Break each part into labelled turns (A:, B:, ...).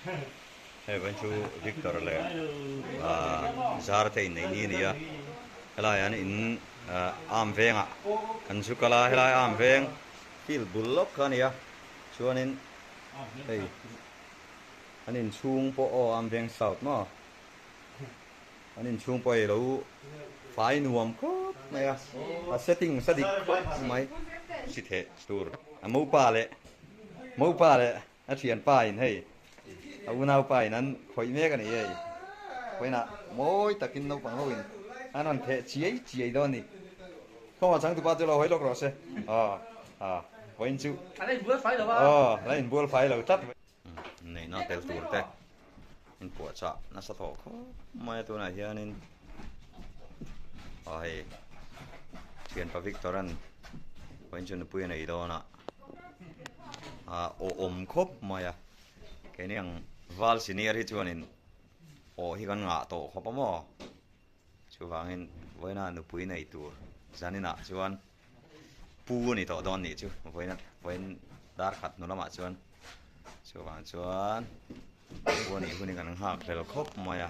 A: Hei vawiin chu Victor leh Zara te inneih ni a ni a, helai ah hian in arm vengah kan zu kal a, helai arm veng field bul lawk kha a ni a, chuanin hei an inchhung pawh aw arm veng south maw. An inchhung pawh ei lo fai nuam khawp mai a, a setting sa dik khawp mai. Si theh tur a mopa leh mopa leh a thianpa in hei a unaupa in an khawih mek a ni hei. Khawihnah mawi takin naupang ho in an rawn theh chiai chiai dawn a ni. Khawngah changtupa chu lo hawi lawk rawh se. Aw aw vawiin chu aw la inbual fai lo tlat. Neihna tel tur te inpuahchah nasa tawh khawp mai a tunah hianin aw hei thianpa Victor an vawiin chu nupui a nei dawn a a awhawm khawp mai a keini ang val senior hi chuanin aw hi kan ngah tawh khawp a maw chuvangin vawiina nupui nei tur zaninah chuan. Pu a ni tawh dawn nih chu vawiin vawiin dar khat hnu lamah chuan chuvang chuan pu a nih hun hi kan nghak hlel khawp mai a.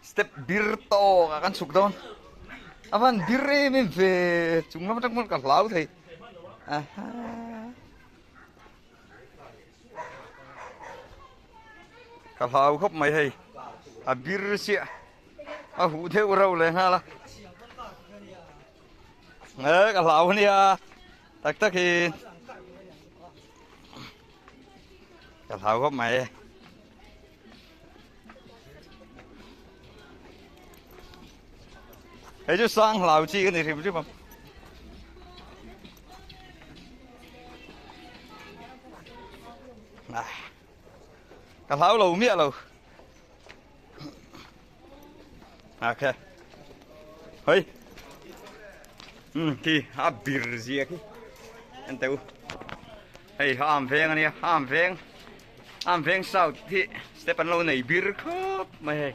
A: Step bir tawk ah kan chhuk dawn a van bir em em ve chung lam atang pawn ka hlau thei aha. Ka hlau khawp mai hei a bir chiah a huh deuh reuh leh nghal a e ka hlau ania tak tak hi ka hlau khawp mai hei chu sang hlau chi ka ni hrim hrim a. Ka hlau lo miah lo. Ok. Hei. Khi a bir zia khi. En teu. Hei am veng ania, am veng. Am veng south hi step an lo nei bir khawp mai hei.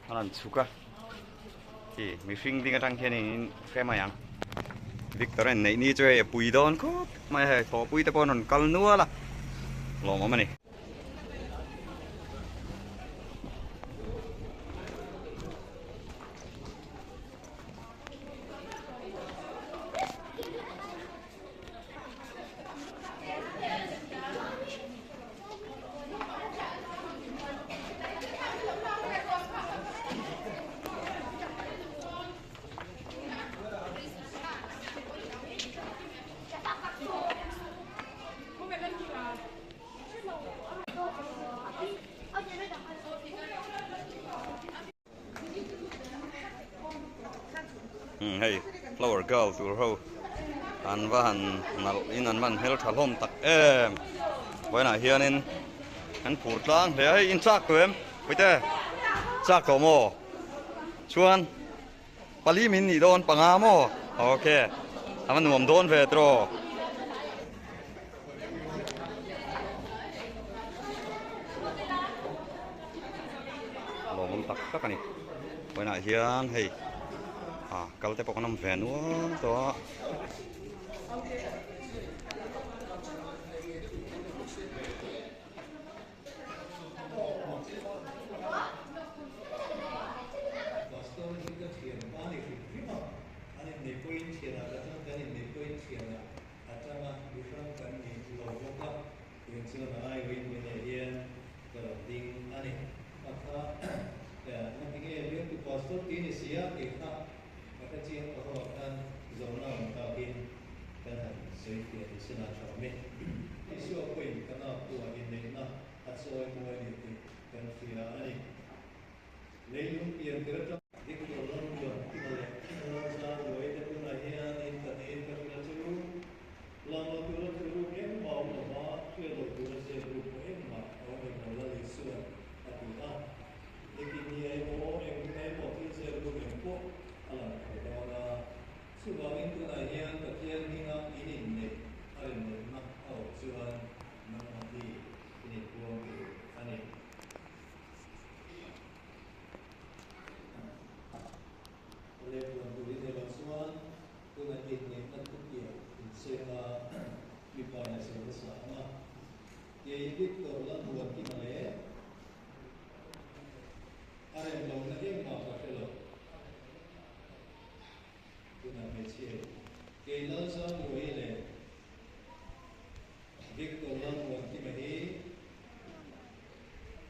A: An han chhuk a. Khi mihring ding atang khian in hre mai ang. Victor a inneih ni chu hei a pui dawn khawp mai a hei thawhpui te pawh an rawn kal nual a lawmawm a ni. Hei flower girl tur ho an va han nalh in an va han hmeltha hlawm tak em vawiinah hianin an phur tlang hle a hei in chak tawh em puite chak tawh maw chuan pali min nih dawn panga maw ok a va nuam dawn ve tiraw. Lawmawm tak tak a ni vawiinah hian hei ah kal te pawh kan awm ve nual tawh a.
B: Atanga mi hrang kan ni lo bawk a, tiang chuan a aiawin min eh hian ka lo ding a ni. A kha engati nge bialtu pastor ti ni si a tih kha ka hre chiang ta ho ah khan zawhna awm takin kan han sawi fiah ni sela tha awm e. Isua pawhin ka naktuah inneihna a chawi mawi a ni tih kan hria a ni. Leilung pian tir atang. Victor Lalmuan kima leh Lalza Luai te tunah hian in ka niin ka hria chu lang lo tura thu ruk engmah awm lova, hriat loh tura zep ruk pawh engmah a awm em lo la ni. Victor Lalmuankima leh a rem lohna engmah ka hre lo. Tunah hmeichhia hi kei Lalzangluai leh Victor Lalmuankima hi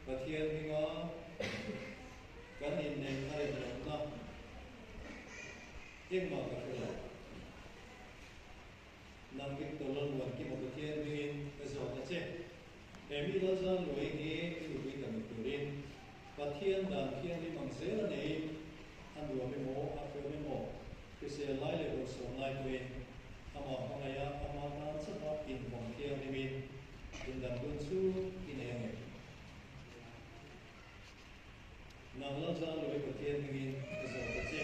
B: Pathian hminga kan inneih a rem lohna engmah ka hre lo. Nang Victor Lalmuankima Pathian hmingin ka zawt a che. He mi Lalzangluai hi i nupui ta ni turin Pathian dan thianghlim ang zel a neiin a nuam emaw a hreawm emaw hrisel lai leh bawrhsawm lai pawhin amah hmangaih a, ama tan chauha inhawng thianghlimin indam dun chu i nei ang em? Nang Lalzangluai Pathian hmingin ka zawt a che.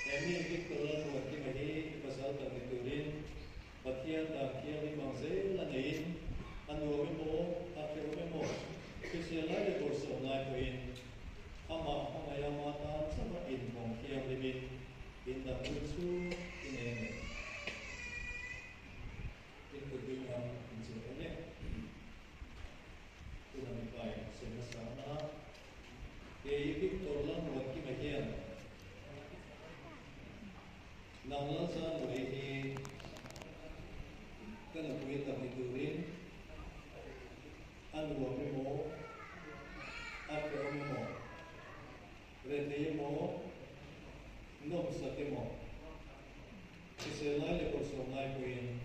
B: He mi Victor Lalmuankima hi i pasal tak ni turin Pathian dan thianghlim ang zel a neiin a nuam emaw, a hrehawm emaw, hrisel lai leh bawrhsawm lai pawhin amah hmangaih ama tan chauha inhawng thianghlimin indam hun chu i nei a ni. In kut ding lam in chelh ang e. Tuna mipa in sem nasa ang a. Kei Victor Lalmuankima hian Nang Lalzangluai hi ka nupui tak ni turin a nuam emaw, a hrehawm emaw, rethei emaw, nawmsak emaw, hrisel lai leh bawrhsawm lai pawhin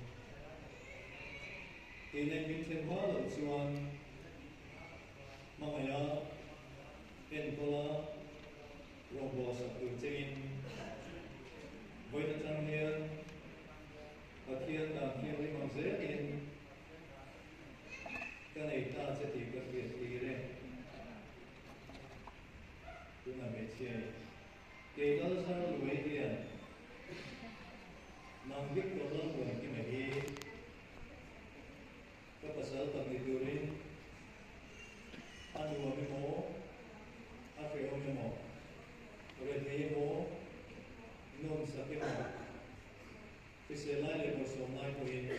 B: inei min then hma loh chuan hmangaiha enkawla Rawngbawl sak tur chengin vawiin atang hian Pathian dan thianghlim ang zelin ka nei ta che tih ka hriat tir e. Tunah hmeichhia hi kei Lalzar Luai hian nang Victor Lalmuankima hi Ka pasal tak ni turin a nuam emaw, a hrehawm emaw, rethei emaw, nawmsak emaw, hrisel lai leh bawrhsawm lai pawhin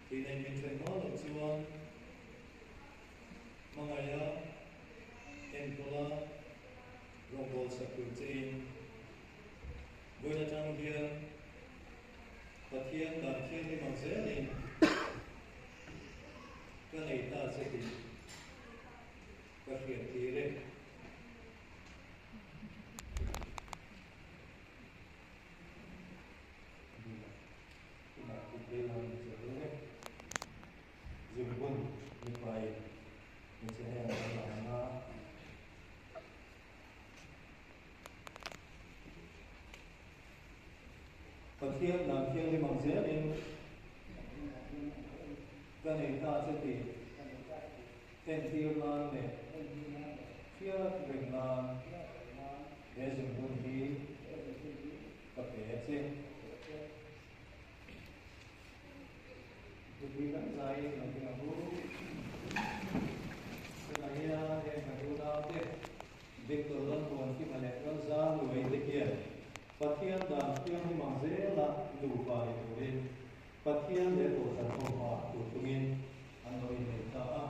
B: tih neih min then hma loh chuan hmangaiha enkawla rawngbawl sak tur chein vawiin atang hian Pathian dan thianghlim ang zelin ka nei ta che tih ka hriat tir e. Zungbun mipa in hmeichhe heng an la ang a. Pathian dan thianghlim ang zelin ka nei ta che tih entir nan leh hriat reng nan he zungbun hi ka pe a che. Nupui kan zai lo teh ang u. Tunah hian heng kan unaute Victor Lalmuankima leh Lalzangluai te hian Pathian dan thianghlim ang zela nupa ni turin Pathian leh Kohhran ho hmaah tur tungin an lo innei ta a.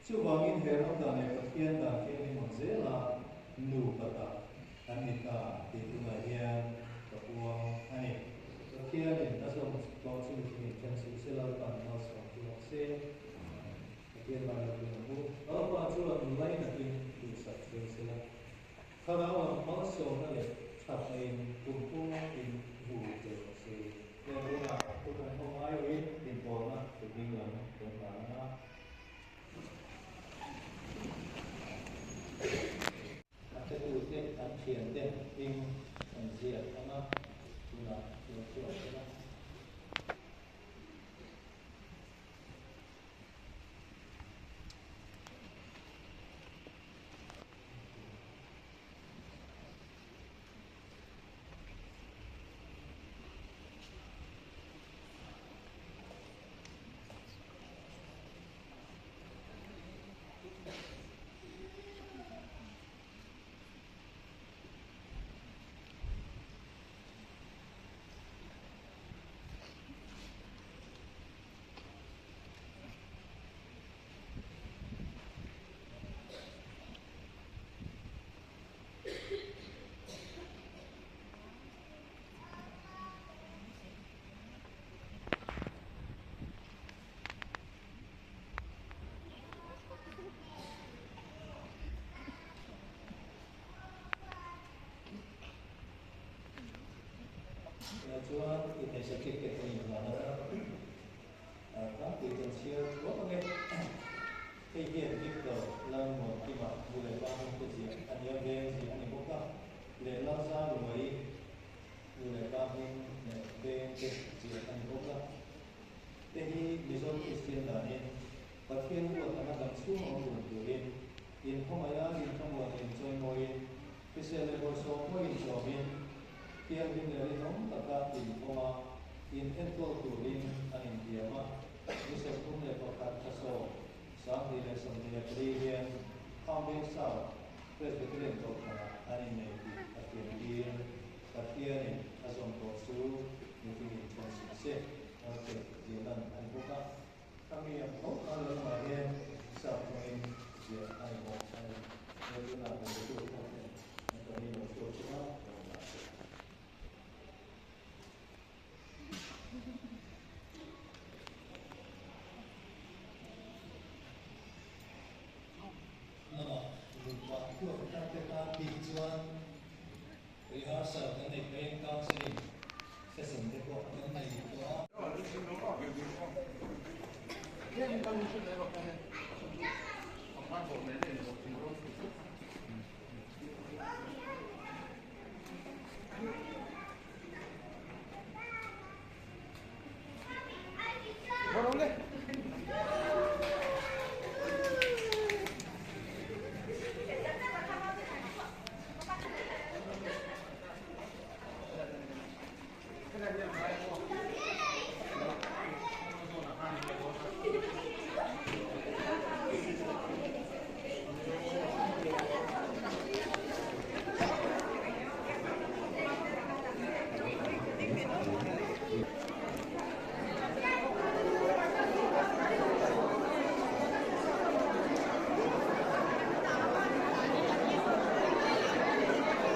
B: Chuvangin he ram dan leh Pathian dan thianghlim ang zela nupa tak an ni ta tih tunah hian ka puang a ni. Pathianin a zawm tawh chu mihringin then suh se Lalpa'n malsawm chu rawh se. Pathian van lo ding ang u. Lalpa chuan lainatin duhsak cheu se la, Thlarau ang malsawmna leh thatna-in kumpuain vu che rawh se. Heng hunah thu kan hawng ngai loin inpawlna kut ding lam kan hlan ang a. A hretute an thiante hming an ziak ang a, tunah lo chhuak ila. Chuan inneih certificate kan inhlan a, tlangpui kan chhiar thuak ang e. Hei hian Victor Lalmuankima nu leh pa hmingte ziah a nia veng ziah a ni bawk a, leh Lalzarluai nu leh pa hming leh vengte ziah a ni bawk a. Te hi Mizo Kristian danin Pathian ruat anga dam chhung awm dun turin inkhawngaiha inthlamuan leh inchawimawiin Hrisel leh bawlhsawm pawhin chawmin thianghlim leh rinawm taka inkhawm a, in enkawl turin an intiam a. Ni 31 thla sawm, 2024 hian Khamveng South Presbyterian Kohhranah an innei tih a thiamtir. Pathianin a zawm tawh chu mitlingin then suh se, Naute ziahlan a ni bawk a. Khami ang tho khan lo lamah hian sap hmangin ziah a ni bawk a ni. He tunah kan betu thar ten an pahnih lo chhuak chauh a, lo la se. Lamah nupa huat thar te tan bik chuan rehearsal kan nei pheiin counselling session te pawh kan nei tawh a.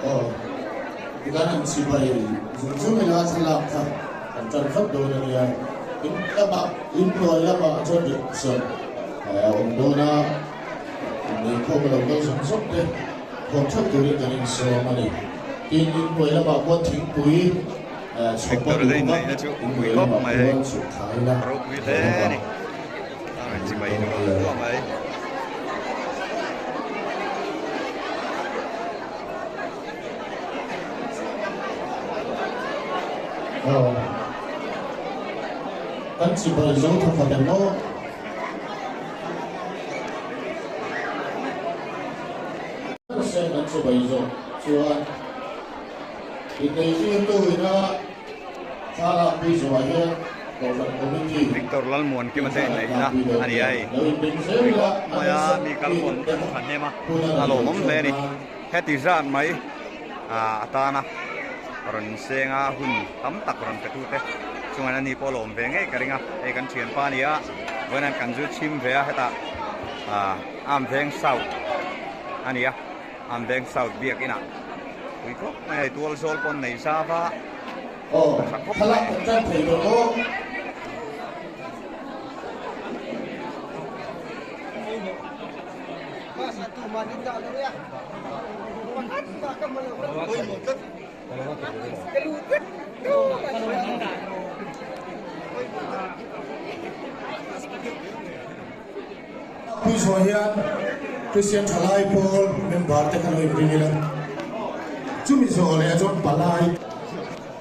C: Aw, tikhan an chibai zung zung ila thlalak kha kan tan vat dawn a nia. In lamah, in hnuai lamah chuan ritsawn a awm dawn a, inneihkhawm a lo kal zawng zawng te khawm theuh turin kan insawm a ni. Tin, in hnuai lamah khuan thingpui chhawp a duh awm a, in hnuai lamah khuan chhuk thla ila a awm a. Aw, kan chibai zo thawkhat em aw? Se kan chibai zawh chuan inneihtirtu ina thla lakpui zawhah hian Kohhran Committee
A: Victor Lalmuankima te inneihna a ni a hei. Maia mi kal pawh an thahnem a, a lawmawm hle a ni. Heti zat mai a tana rawn insenga hun tam tak rawn pe tute chuan ani pawh lawm ve ngei ka ring a, hei kan thianpa a ni a, vawiin an kan zu chhim ve a hetah Amveng South a ni a, Amveng South biak inah pui khawp mai a hei tual zawl pawh an nei zau a.
C: Aw, thlalak kan tan thei dawn aw. Pui zawh hian Kristian Thalai Pawl member te kha lo inring ila, chumi zawh leh chuan palai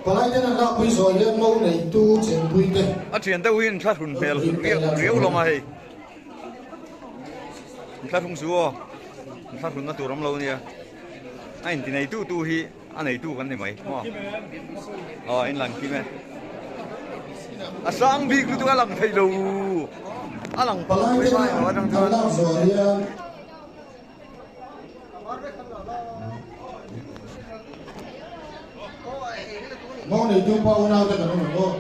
C: palai ten an lakpui zawh hian mo neitu chenpui te
A: A thian deuh hi inthlahrun hmel riau lo mai. Inthlahrung chu aw, inthlahrunna tur awm lo nia. A inti neitu tu hi a neitu kan ni mai maw. Aw in lang kim e. A sang bik lutuk a lang thei lo. A lang
C: Palai te an lak zawh hian Mo neitu pa unau te kan awm ang aw.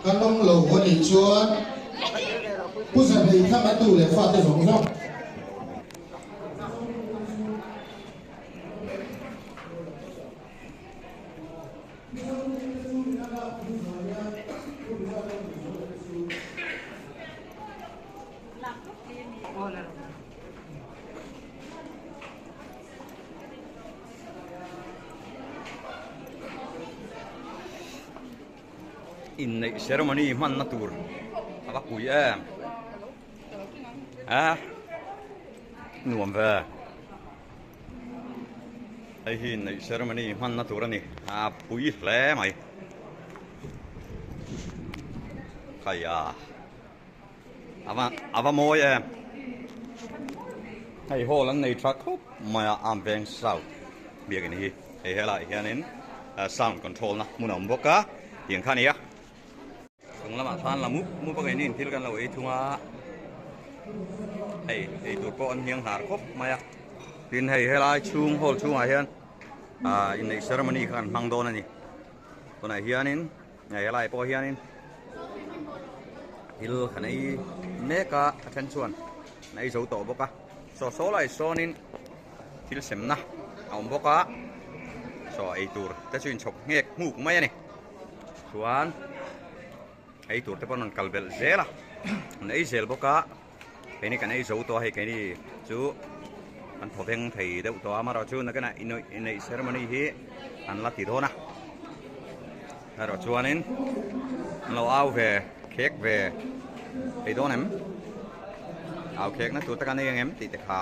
C: Kan awm lo a nih chuan Pu Zahnei thlang a tu leh fate zawng zawng.
A: Inneih ceremony hmanna tur a va pui em a nuam ve hei hi inneih ceremony hmanna tur a ni a pui hle mai khaia a va a va mawi em hei hall an nei tha khawp mai a Arm Veng South biakin hi hei helaiah hianin sound control na hmun a awm bawk a tiang kha a ni a chung lamah khan la mup mup a keini in thil kan lo ei thung a hei ei tur pawh an hniang hnar khawp mai a tin hei helai chhung hall chhungah hian ah inneih ceremony kha an hmang dawn a ni tunah hianin hei helai pawh hianin thil kan ei mek a a then chuan an ei zo tawh bawk a saw saw lai sawnin thil semna a awm bawk a saw ei tur te chu inchhawp nghek nghuk mai a ni chuan ei tur te pawh an rawn kal belh zel a an ei zel bawk a keini kan ei zo tawh a hei keini chu an thaw veng thei deuh tawh a amaherawhchu nakinah inneih ceremony hi an la ti dawn a erawh chuanin an lo au ve khek ve thei dawn em au khek na tur te kan ei ang em tih te kha.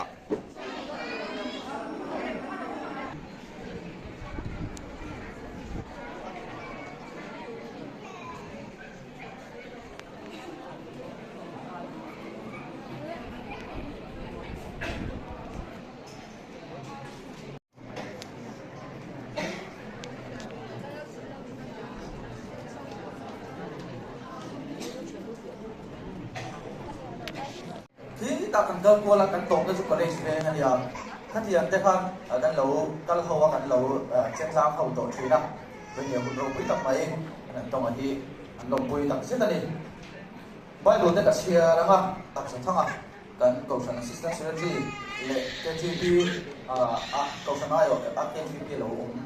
D: Khi tak kan kal kual a, kan tawpna chu college veng a nia. Khatiang te khan kan lo kal ho a, kan lo chengzang ho tawh thin a. Vengnia hun ropui tak mai an tawng a hi an lawmpui tak zet a ni. Bible te ka chhiar ang a, taksa thang a, kan Kohhran Assistant Secretary leh KTP a Kohhran aiawh a KTP lo awm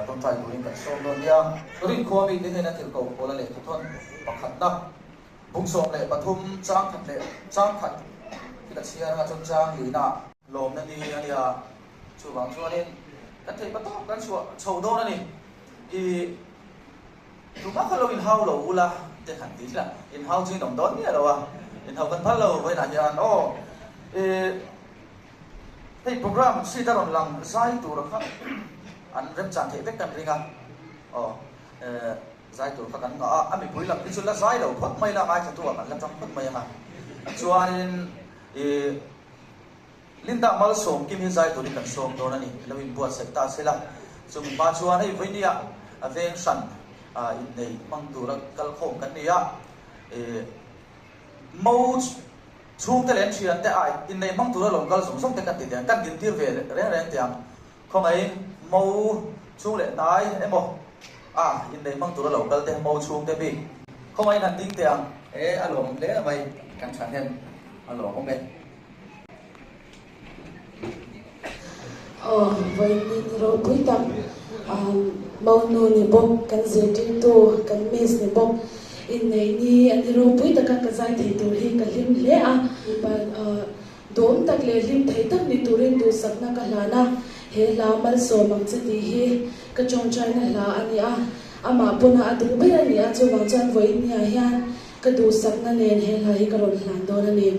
D: tawngtai turin kan sawm dawn nia. Rinkhua mite hnena thil koh Paula lehkhathawn pakhatna Bung 13 chang khat leh chang khat hi ka chhiar anga chuan chang lihna lawmna ni a nia. Chuvang chuanin kan theih patawk kan chhuah chho dawn a ni. I tumah kha lo inhau lo ula te han ti tlat. Inhau chu in awm dawn miah lo a, inhau kan phal lo vawiinah hian aw. I hei program sheet a rawn lang zai tur kha an remchan theih vek kan ring a aw. Zai tur kha kan ngah a, a mipui lam hi chu la zai lo phawt mai la, ngaithla tu ah kan la tang phawt mai ang a. Chuanin i Linda Malsawm Kim hi zai turin kan sawm dawn a ni, lo inbuatsaih ta se la. Chumi hma chuan hei vawinia a veng hran innei hmang tura kal khawm kan ni a, i Mo chhungte leh an thiante ai innei hmang tura lo kal zawng zawng te kan ti teh ang, kan dintir ve reng reng teh ang. Khawngaih mo chhung leh hnai emaw a inneih hmang tura lo kal te mo chhung te bik. Khawngaih han ding teh ang. E a lawmawm hle mai kan tha hnem a lawmawm e.
E: Aw vawiin ni ropui tak mo nu ni bawk kan zirtirtu kan miss ni bawk inneih ni a ni ropui taka ka zai thei tur hi ka hlim hle a. Dawm tak leh hlim thei tak ni turin duhsakna ka hlan a, he hla malsawm ang che tih hi ka tawngtaina hla a ni a, amah pawna a duh ber a ni a, chuvang chuan vawiin niah hian ka duhsakna nen he hla hi ka rawn hlan dawn a ni.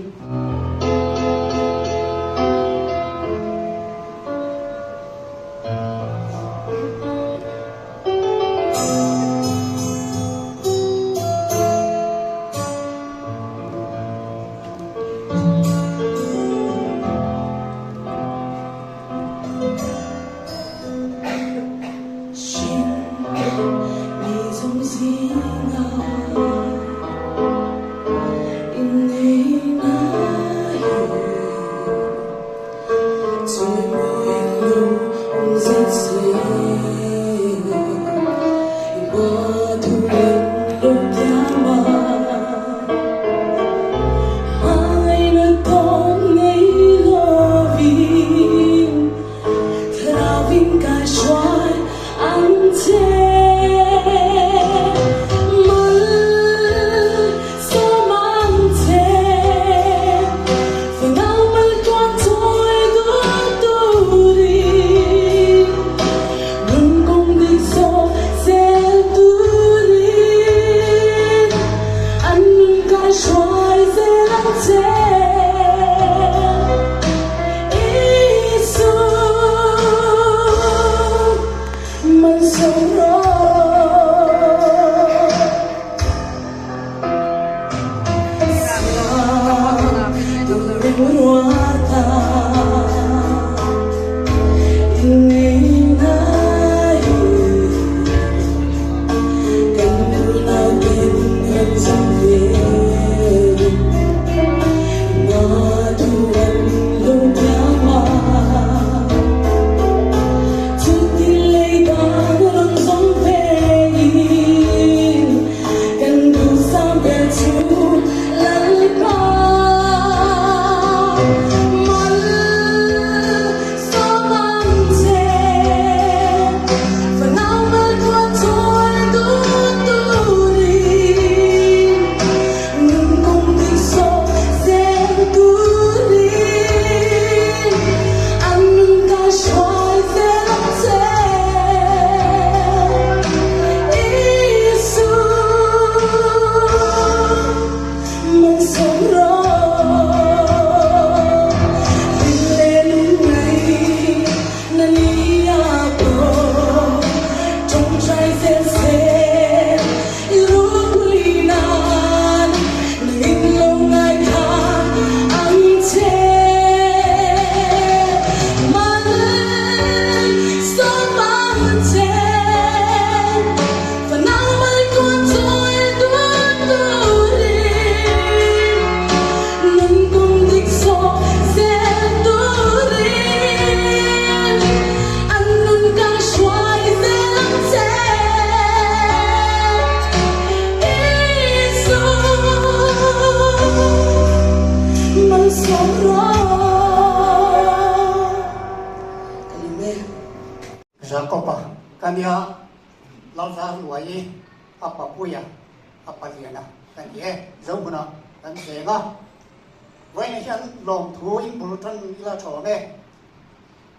E: awm rawh. Ka lawm e.
F: Jakob-a ka nia, Lalzar Luai-i a papuia a paliana ka ni e. Zohmunah kan cheng a, vawiinah hian lawmthu in bul tan ila thawm e.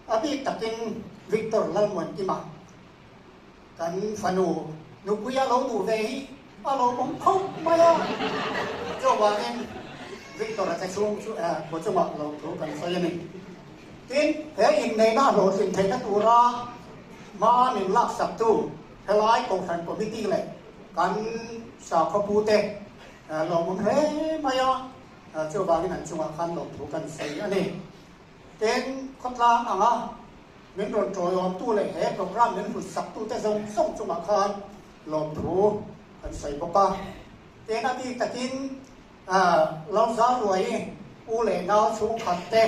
F: A bik takin Victor Lalmuankima kan fanu nupui a lo duh ve hi a lo awm khawp mai a, chuvangin Victor-a che chhung chu khaw chungah lawmthu kan sawi a ni. Tin, he inneihna hlawhtlin theihna tura hma min laksaktu helai Kohhran Committee leh kan sakhaw pute lawmawm hle mai a, chuvangin an chungah khan lawmthu kan sawi a ni. Tin, khawtlang anga min rawn tawiawmtu leh he programme min hlut saktute zawng zawng chungah khan lawmthu kan sawi bawk a. Tin, a bik takin Lalzar Ruai u leh nau chhungkhat te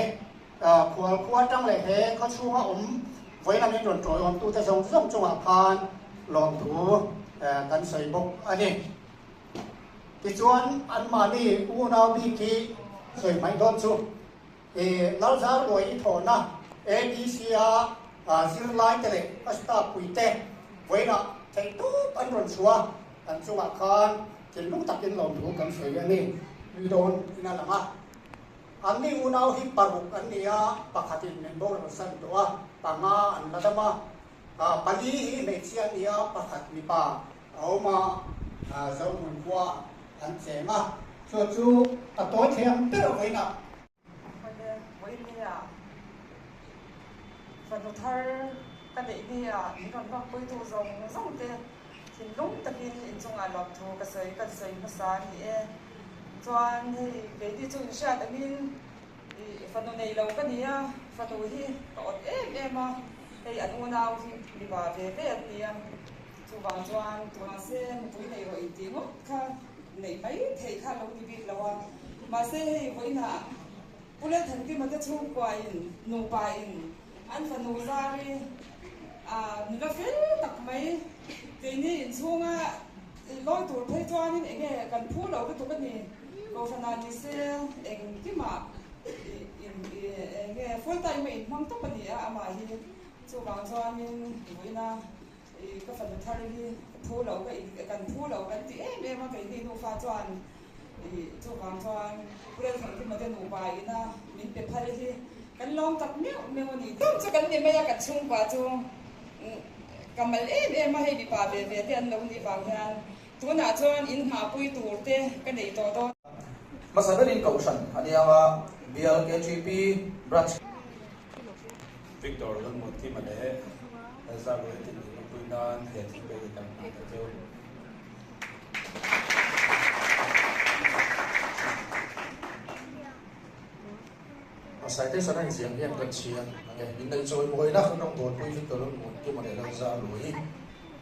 F: khual khua atang leh he khaw chhunga awm vawiina min rawn tawiawmtute zawng zawng chungah khan lawmthu kan sawi bawk a ni. Tichuan, anmahni unau bik hi sawi hmaih dawn chu. I Lalzar Ruai i thawhna ABC-a zirlaite leh a staff puite vawiinah theihtawp an rawn chhuah a, an chungah khan thinlung takin lawmthu kan sawi a ni. Nui dawn in a lang a. Anni unau hi paruk an ni a, pakhatin min boral san tawh a, panga an la dam a. Pali hi hmeichhia an ni a, pakhat mipa a awm a, Zohmun khua an cheng a. Chu chu a tawi thei ang ber vawiinah.
G: Hmane vawinia fanu thar ka neih nia min rawn lawmpuitu zawng zawng te thinlung takin inchungah lawmthu ka sawi kan sawi hmasa a ni e. Chuan hei keini chu inhriat angin ih fanu nei lo ka ni a, fanu hi ka awt em em a, hei an unau hi mipa ve ve an ni a, chuvang chuan tunah se nupui nei rawh intih ngawt kha neih mai theih kha lo ni bik lo a, mahse hei vawiinah Pu Lalthankima te chhungkua in nupa in an fanu zari a nula fel tak mai keini inchhunga lawi tur phei chuanin enge kan phu lo lutuk a ni, Kohhranah ni se engkimah enge full time a inhmang tawp a ni a amah hi chuvang chuanin vawiina I ka fanu thar hi phu lo ka in kan phu lo kan ti em em a keini nufa chuan i chuvang chuan Pu Lalthankima te nupa ina min pe phal hi kan lawm tak meuh meuh a ni. Tum chu kan ni mai a kan chhungkua chu ka mal em em a hei mipa ve ve te an lo nih vang hian tunah chuan in nghahpui tur te ka nei tawh dawn.
D: Hmasa berin Kohhran a ni ang a, Bial KTP Branch.
H: Victor Lalmuantima leh Elza Ruaitin in lawmpui nan he thil pek hi kan hman ta cheu.
C: A citation a inziah hian kan chhiar ang e. Inneih chawimawina kan rawn dawlpui Victor Lalmuantima leh Lalza Ruai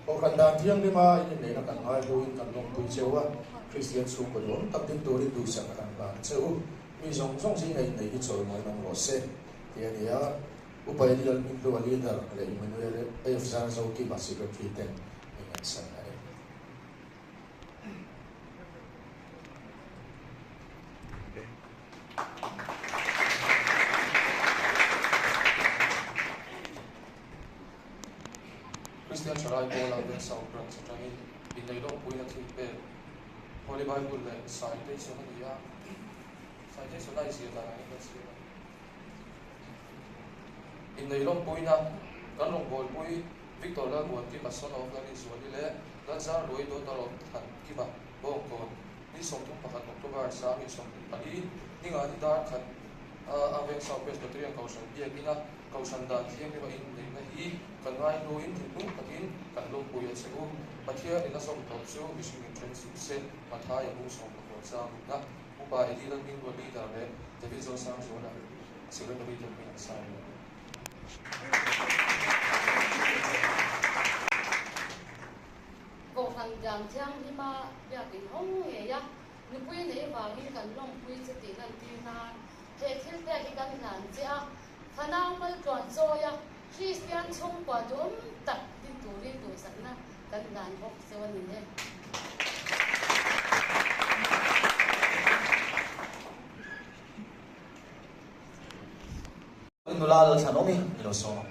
C: Kohhran dan thianghlim a in inneihna kan ngaihluin kan lawmpui cheu a, Kristian chhungkaw duhawm tak ding turin duhsak a kan hlan cheu. Mi zawng zawng zinga inneih hi chawimawi awm rawh se. Ti a ni a, Upa Eliel Hminhlua Leader leh Emmanuel AF Zarzokima Secretary ten min an san a ni.
I: Kristian Thalai Pawla Veng South Branch atangin inneilawmpuina thil pek Holy Bible leh Citation a ni a, Citation a inziah dan angin kan siam a ni. Inneilawmpuina kan rawngbawlpui Victor Lalmuankima son of Lalinzuali leh Lalzar Luai daughter of Thankima Bawngkawn ni 31 October 2024 ninga ni dar khat a Veng South Presbyterian Kohhran biakina Kohhran dan thianghlim a inneihna hi kan ngaihluin thinlung takin kan lawmpui a che u. Pathianin a zawm tawh chu mihring in then suh se, Mathaia bung 16 chang rukna Upa Eddie Lalhmingruat Leader leh David Zosangzuala Secretary te hming an sign leh.
J: Kohhran dan thianghlima biakin hawng ngei a, nupui nei vangin kan lawmpui che tih lantir nan he thil pek hi kan hlan che a, fanau maltluan chawi a, Kristian chhungkua duhawm tak din turin duhsakna kan hlan bawk cheu a ni e.
D: nula Lalthlanawmi i lo sawm ang.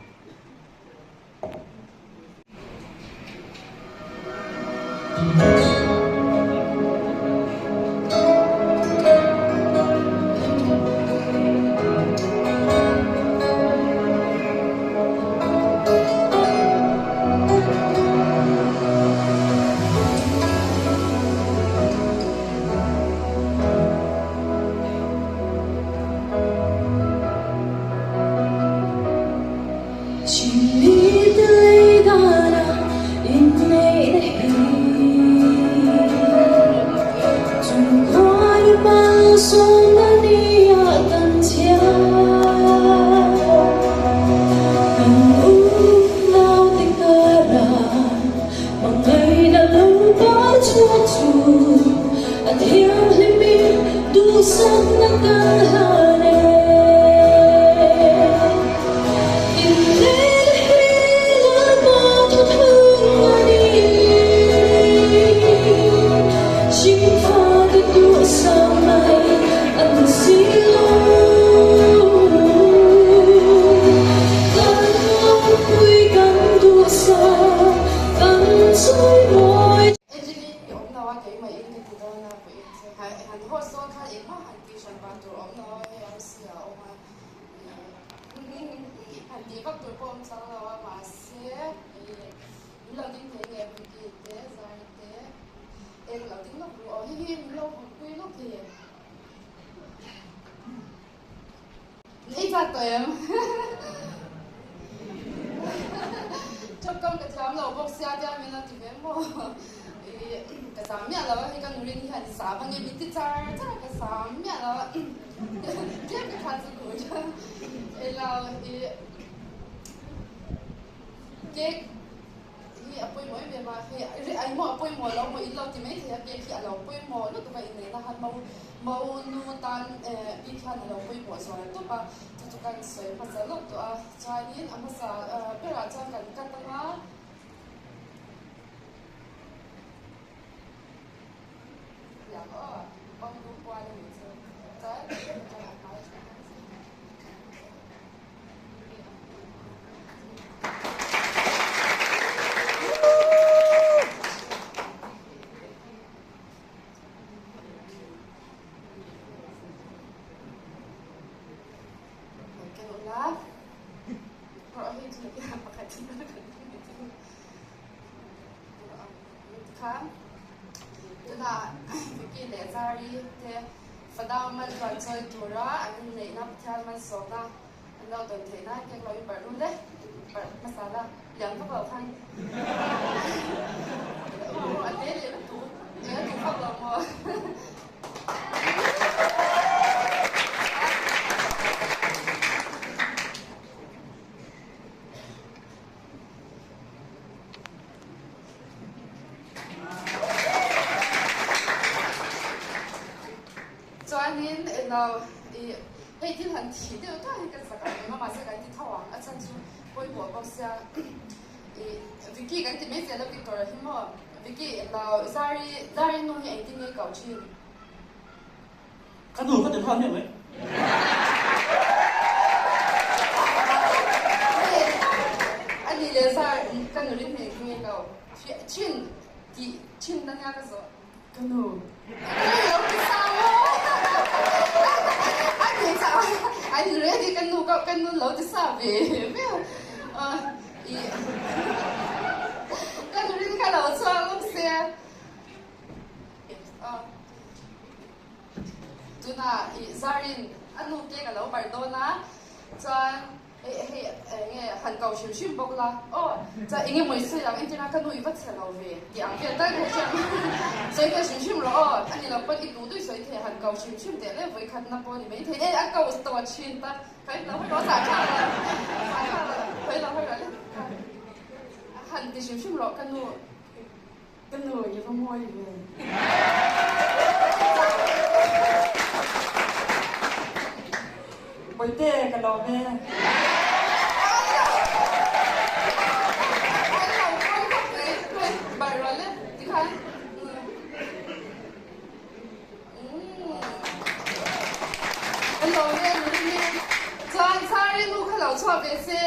G: lo chhuah ve se,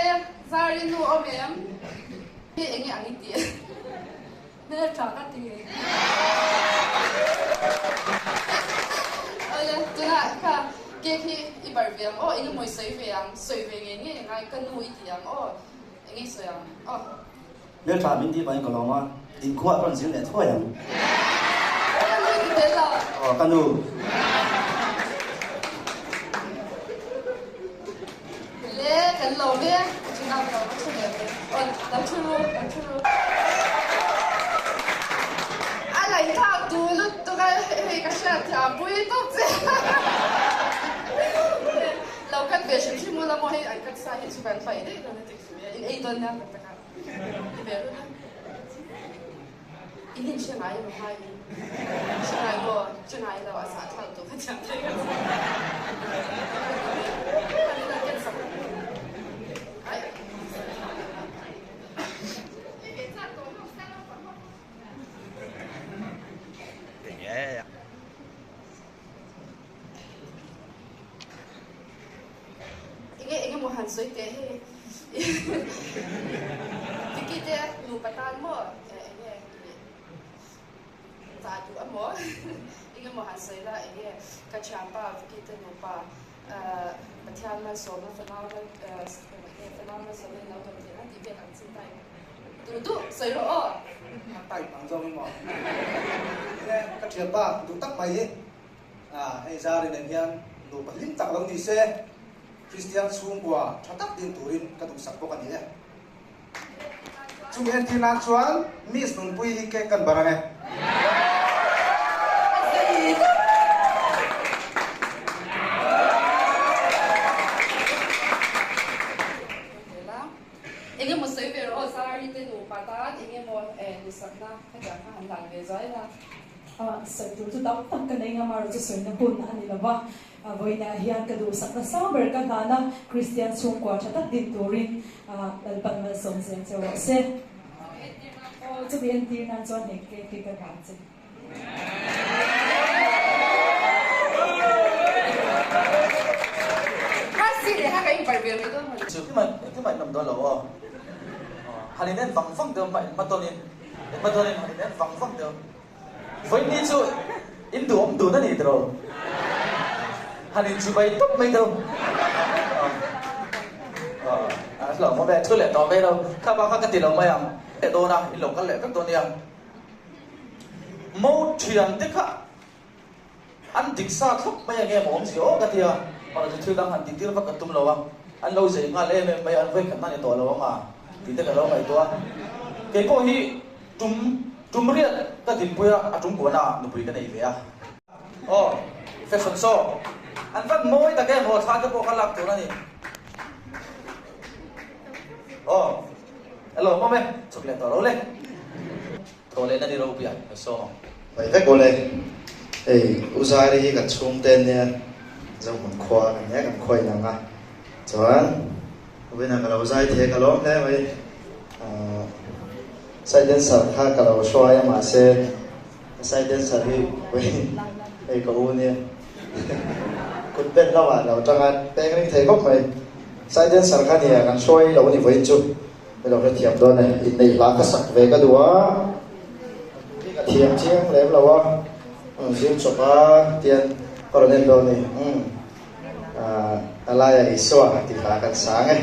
G: Zari nu awm em? Hi enge ang i tih? Hmel tha ka ti. Awle, tunah kha cake hi i barh ve ang aw, enge maw i sawi ve ang, sawi ve ngei ngei angai, ka nu i ti ang aw, enge i sawi ang aw.
D: Hmel tha min tih vangin ka lawm a, inkhua ka rawn zir leh thuai ang.
G: Ka nu i ti tel lo.
D: Aw, ka nu.
G: Le, kan lo ve, ka thu nak lo, ka thu ve ve. Aw, lo thu ru, lo thu ru. A laihthak duh lutuk a, hei ka hriat thiam pui tawp che. Lo cut ve hrim hrim ula maw, hei an cut sa hi chu kan paih daih dawn a ti thu e, in ei dawn nia tak tak a, ti ve run a. In in hre ngai emaw hai in hre ngai maw? Hre ngai lo a zah thlak duh ka thiam thei ka ti. Enge enge maw han sawi teh hei Vicky te nupa tan maw enge chah duh emaw enge maw han sawi la enge ka thianpa Vicky te nupa Pathian malsawmna fanau enge fanau malsawmna in lo dawm theih nan tih vel ang chi type duh duh sawi rawh aw.
K: A type ang zawng emaw enge ka thianpa duh tak mai hi. A, hei Zari nen hian nupa hlim tak lo ni se, Kristian chhungkua tha tak din turin ka duhsak bawk a ni e. Chumi entir nan chuan Miss Nunpuii hi cake kan bar ang e.
G: Engemaw sawi ve rawh aw Zari te nupa tan engemaw duhsakna hetiang kha han lan ve zuai la.
L: Sawi tur chu tam tak ka nei ngam a, chu sawina hun a ni lo va. Vawiinah hian ka duhsak nasa ber ka hlan a, Kristian chhungkua tha tak din turin Lalpan malsawm zel che rawh se. Aw, chumi entir nan chuan heng cake hi ka hlan che.
D: Engtin mah in awm dawn lo aw. Han in en vang vang deuh hma tawnin. Hmatuanin han in en vang vang deuh. Vawiini chu in duhawm dun a ni tiraw? Han in chibai tawp mai deuh. A hlauhawm e, thu leh tawh mai lo. Kha bak kha ka ti lo mai ang. Leh dawn a, in lo kal leh vek dawn nia. Mo thian te kha an dik sa thlawp mai ang em awm zia aw ka ti a. Mahse thil dang han tihtir vak ka tum lo a, an lo zei nghal em em mai a, an vawikhat hman i tawh lo ang a tih te ka lo ngaihtuah a. Kei pawh hi tum tum riat ka dinpui a, a tum kuahna ah nupui ka nei ve a. Aw, fashion show an van mawi tak em aw, thla te pawh ka lak tur a ni. Aw, hello mawm e, chhuk leh tawh lo le. Thaw leh na ni ropui a, ka sawm ang.
M: Mai vek awle. Hei U Zairi hi kan chhungte ania, Zohmun khua kan nia, kan khua inang a. Chuan vawiinah ka lo zai thei a, ka lawm hle mai. Ahh side dancer kha ka lo hruai a mahse side dancer hi vawiin hei ka u nia kut ben lamah lo tang a, peng ring thei khawp mai. Side dancer kha nia kan hruai lo a ni vawiin chu. Ka lo hrethiam dawn e, inneih hla ka sak ve ka duh a, hi ka thiam chiang lem lo a, zir chawp a tian ka rawn en dawn a ni, umm a laia Isua tih hla kan sang e.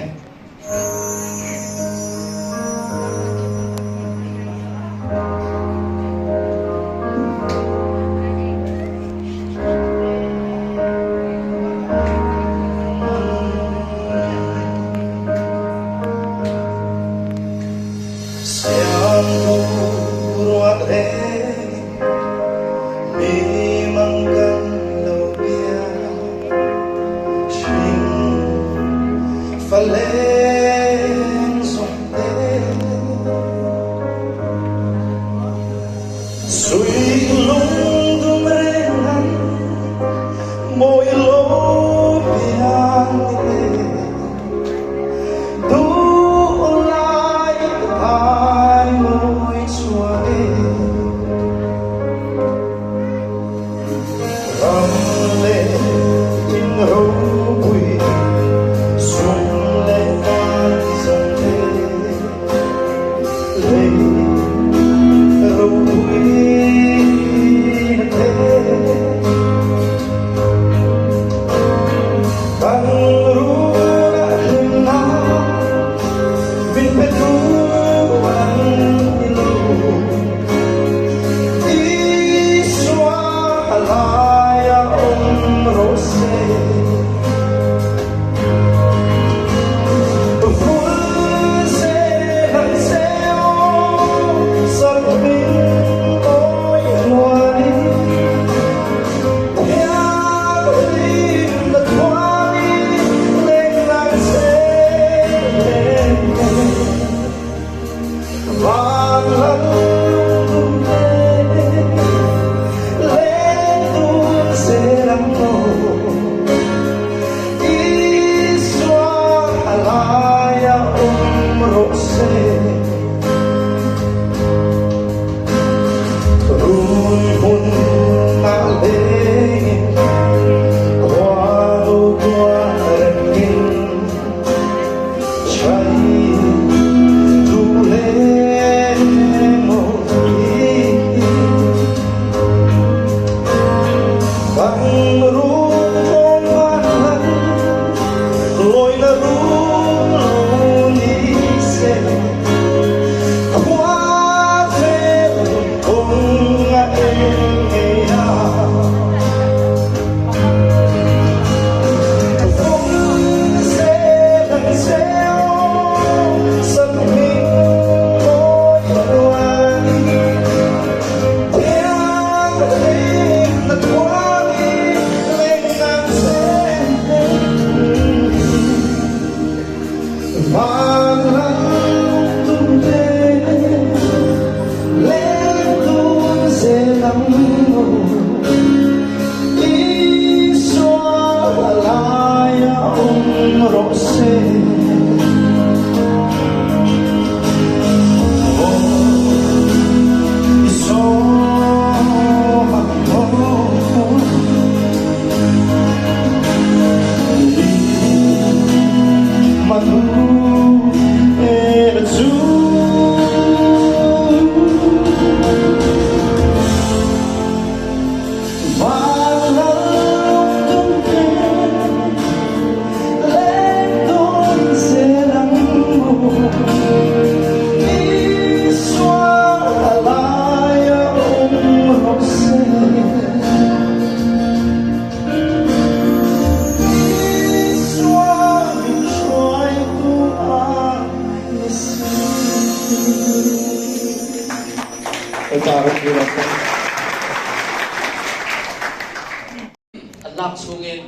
N: lak chhungin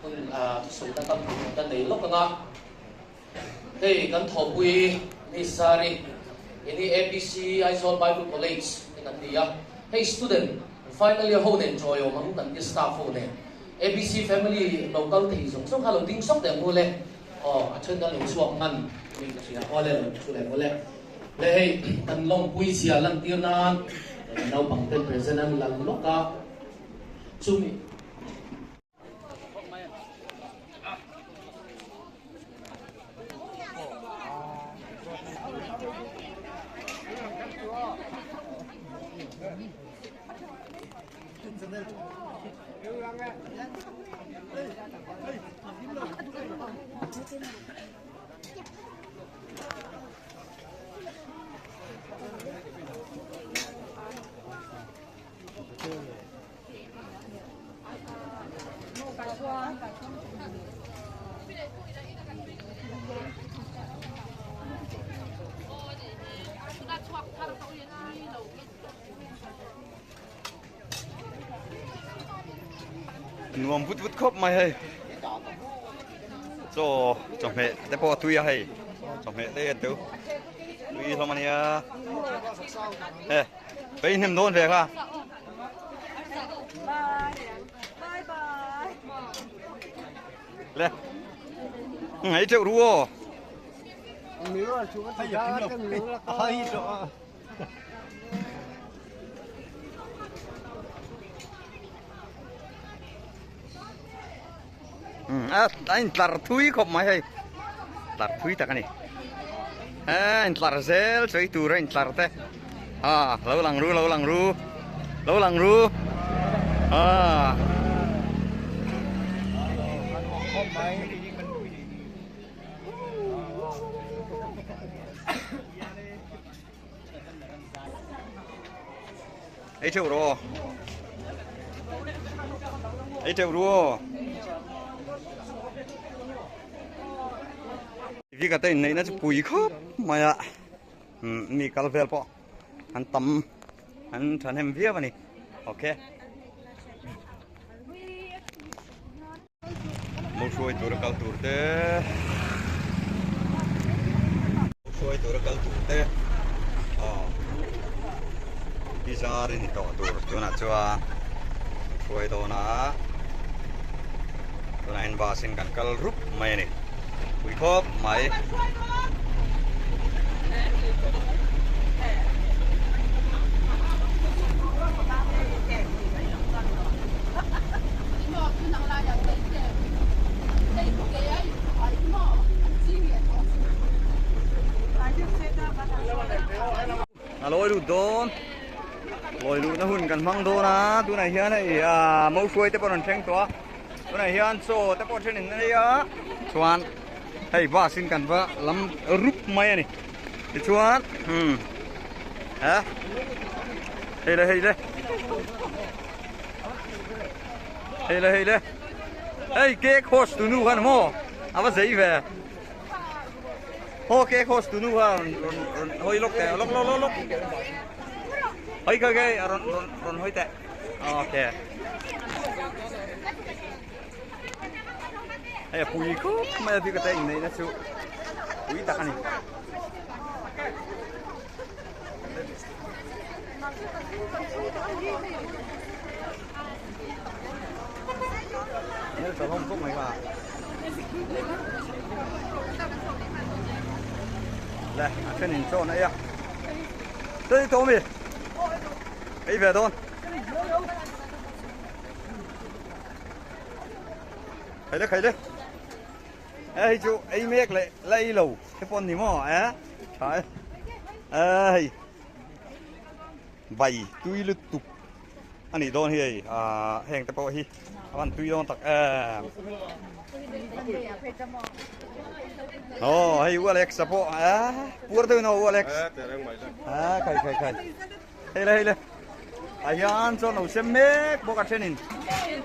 N: hun thusawina tam kan nei lawk ang a. Hei kan thawhpui Miss Zari ini APC Aizawl Bible College te kan ni a, hei student final year ho nen chawi awm ang kan ti staff ho nen APC family lo kal thei zawng zawng kha lo ding sawk teh ang u le aw a then kan lo chhuak hman niin ka hria aw le lo thu leh maw le le hei kan lawmpui zia lantir nan naupang ten present an la lawk a chumi
A: Nuam vut vut khawp mai hei chaw chawhmeh te pawh a tui a hei chawhmeh te en teuh tui hlawm a nia he. Cái hnem dawn ve kha. Le. Ngai cheu ru o. A a intlar thui khawp mai hei tlar thui tak a ni a intlar zel sawi tur a intlar te a lo lang ru lo lang ru lo lang ru a Ei theuh rawh aw. Ei theuh ru aw. Vika te inneihna chu pui khawp mai a. Mi kal vel pawh an tam an thahnem viau a ni. Okay. Mo hruai tura kal tur te Mo hruai tura kal tur te aw hi zar in tawh tur tunah chuan hruai dawn a tunah hian bus in kan kal rup mai a ni pui khawp mai. A lawi lut dawn lawi luhna hun kan hmang dawn a tunah hian hei ah mo hruai te pawh an rawn thleng tawh a tunah hian chaw te pawh then in an ei a chuan hei bus in kan va lam rup mai a ni tichuan umm he hei le hei le. Hei le hei le hei cake host tu nu khan maw a va zei ve haw cake host tu nu kha rawn rawn rawn hawi lawk teh lawk lawk lawk lawk hawi kha kei a rawn rawn rawn hawi teh okay hei a pui khawp mai a bik ata inneihna chu pui tak a ni. Le a then in chawn ei a Tei tawh mi ei ve dawn Khai le khai le Hei chu ei mek leh la ei lo te pawh an ni maw eh tha e hei vai tui lutuk a nih dawn hi hei ah heng te pawh hi a van tui dawn tak em aw hei u Alex a pawh eh puar deuhin aw u Alex ah khai khai khai hei le hei le ah hian chuan lo sem mek bawk a thenin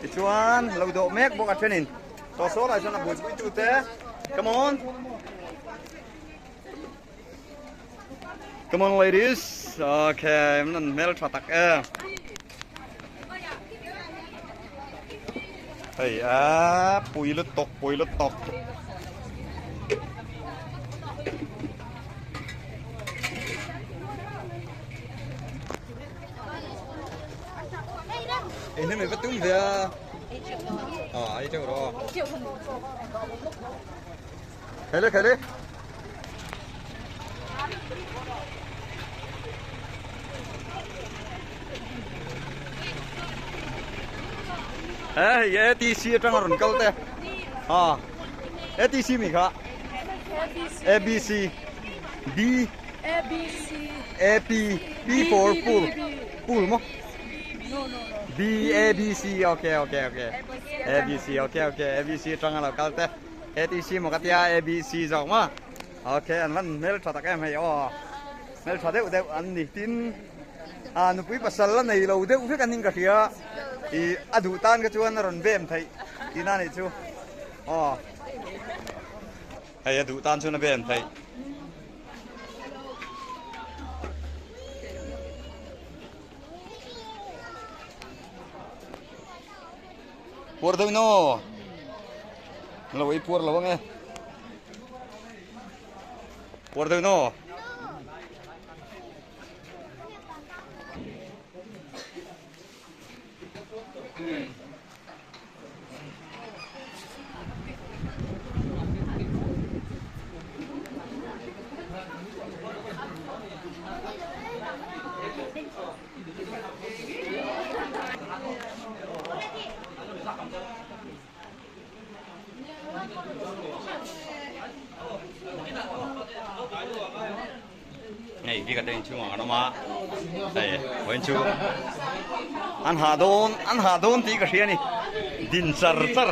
A: tichuan lo dawh mek bawk a thenin tawh saw lai chuan a buaipui tute come on Come on ladies. Okay, mình hmel tha tak em. Hei a pui lutuk pui lutuk. Ei hnem va tum ve a. À ei teuh rawh. Khai le khai le. Hei ATC atang a rawn kal te. À ATC mi kha. ABC B
O: ABC
A: A P P for pool pool maw B A B C okay okay okay A B C okay okay A B C atang a lo kal te A T C maw ka tia A B C zawk maw okay an van hmel tha tak em hei aw hmel tha deuh deuh an ni tin a nupui pasal la nei lo deuh vek an in ka hria ih a duh tan kha chuan a rawn bem theih tihna a nih chu aw. Hei a duh tan chuan a ven theih. Puar deuh no. Lo ei puar lo ange. Puar deuh no. Hei bik ate inchhungah kan awm a hei vawiin chu an hah dawn an hah dawn tih ka hria a ni din char char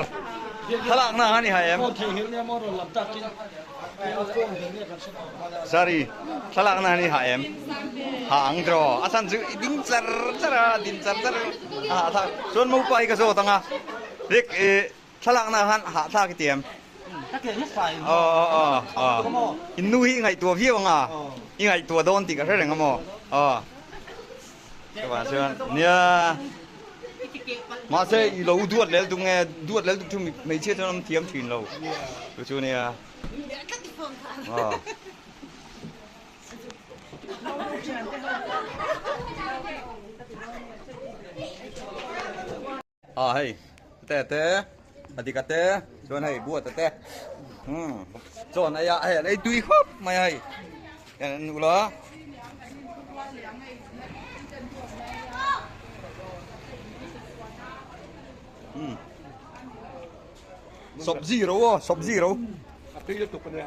A: thlalakna a ni hai em sorry thlalakna a ni hah em hah ang tiraw a chhan chu i ding char char a din char char a hah thlak chuan mopa hi ka zawt ang a rik ih Thlalakna khan hahthlak i ti em? Aw aw aw In nu hi i ngaihtuah viau anga i ngaihtuah dawn tih ka hre reng a maw? Aw Chuvang chuan nia mahse i lo duat lel tum nge duat lel tum chu hmeichhia chuan an thiam thin lo chu chu nia aw. A hei te te a dik a te chuan hei buat a te umm chuan hei a hei an ei tui khawp mai a hei hian an ul a. Umm sawp zero aw sawp zero.
H: A tui lutuk a nia.